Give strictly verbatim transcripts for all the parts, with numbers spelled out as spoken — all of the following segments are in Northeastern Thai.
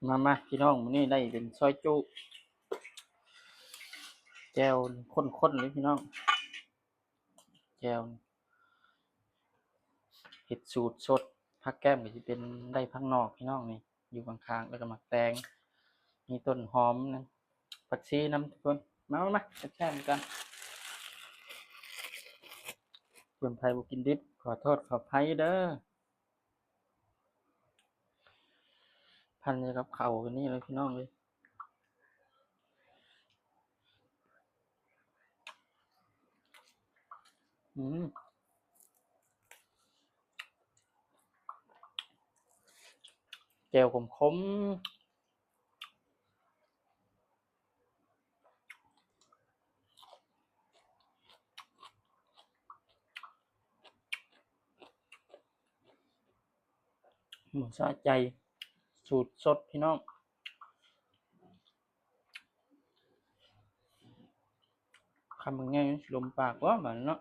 มามาพี่น้อง มื้อนี้ได้เป็นซอยจุ แจ่วข้นๆเลยพี่น้อง แจ่วเฮ็ดสูตรสด ผักแก้มก็สิเป็นได้ผักนอกพี่น้องนี่ อยู่ข้างๆ แล้วก็หมากแตง มีต้นหอมนะ ผักชีนำทุกคน มามามาแซ่บๆกัน ส่วนไผบ่กินดิบ ขอโทษขออภัยเด้อ พันอยู่กับข้าวกันนี่เลยพี่น้องเลย อืม แจ่วขมๆ หมูสะใจ สูตรสดพี่น้อง คำมันง่าย ลมปากว่ามันเนาะ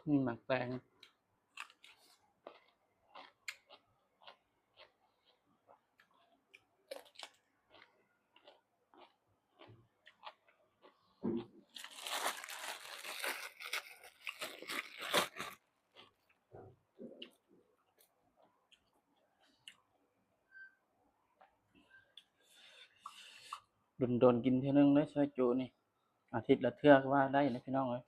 นี่หมากแตง โดนๆกินเทื่อนึงเด้อซอยจุนี่ อาทิตย์ละเทื่อก็ว่าได้นะพี่น้องเอ้ย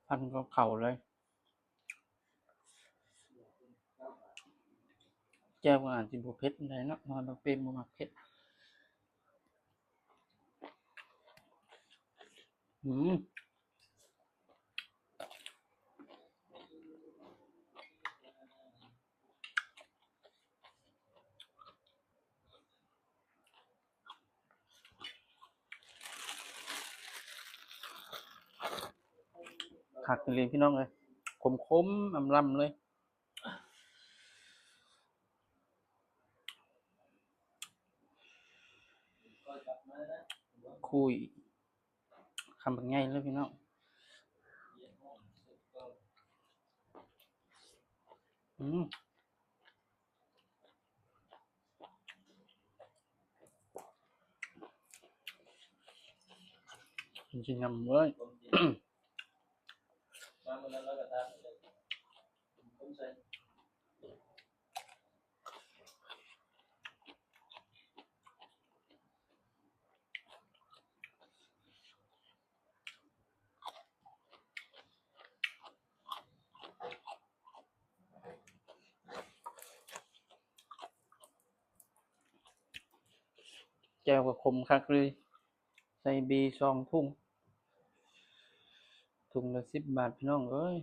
พันกับข้าวเลย แจ่วก็อาจสิบ่เผ็ดปานใดเนาะ เพราะว่าบ่เป็น บ่มักเผ็ด อืม คักอีหลีพี่น้องเอ้ย ขมๆ อำลำเลย คุย คำบักใหญ่เลยพี่น้อง อืม จริงๆ ยำเว้ย แจ่วก็ขมคักเลย ใส่เบียร์สองถุง ถุงละสิบบาทพี่น้องเอ้ย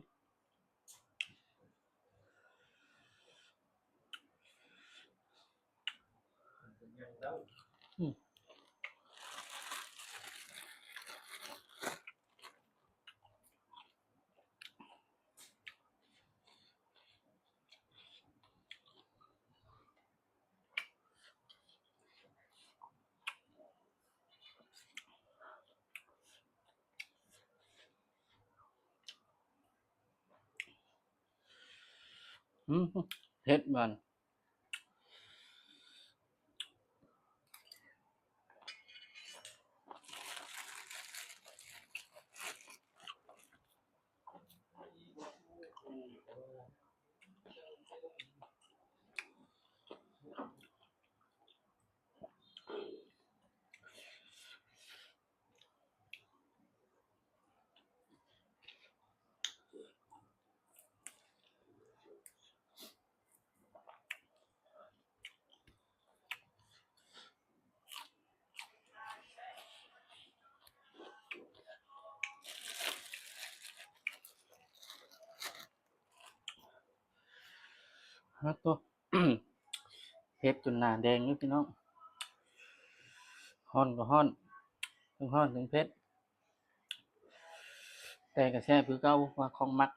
อืม อืม เผ็ดมัน เอาตัว เผ็ดจนหน้าแดงเลยพี่น้อง ฮ้อนก็ฮ้อน ทั้งฮ้อนทั้งเผ็ด แต่ก็แซ่บคือเก่า ว่าของมัก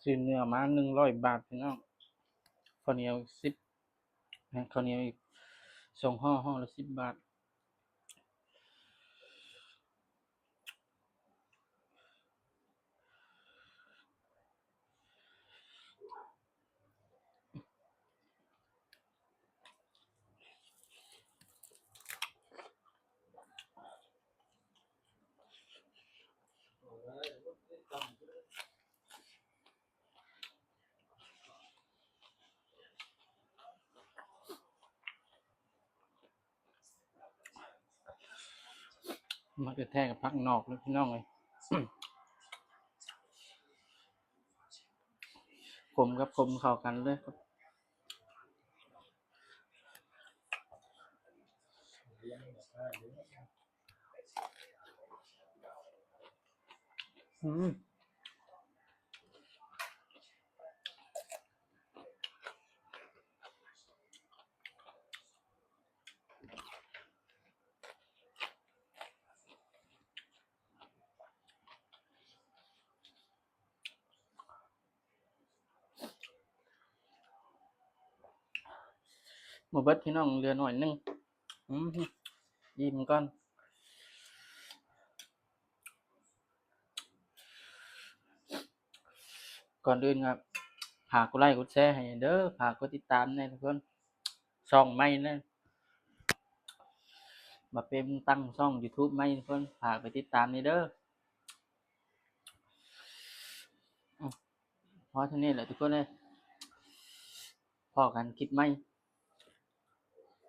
ซื้อเนื้อมาหนึ่งร้อยบาทพี่น้อง ข้าวเหนียวสิบ นะ ข้าวเหนียวอีกสองห่อ ห่อละสิบบาท มาแท้ๆกับผักนอกเลยพี่น้องเอ้ย ขมกับขมเข้ากันเลยครับ อืม บ่เบิดพี่น้อง เหลือหน่อยหนึ่ง อืม อิ่มก่อน ก่อนอื่นครับ ฝากกดไลค์กดแชร์ให้เด้อ ฝากกดติดตามแน่ทุกคน ช่องใหม่นะ บ่าวเปรมตั้งช่องยูทูบใหม่ทุกคน ฝากไปติดตามแน่เด้อ อืม พอเท่านี้แหละทุกคนเอ้ย พ้อกันคลิปใหม่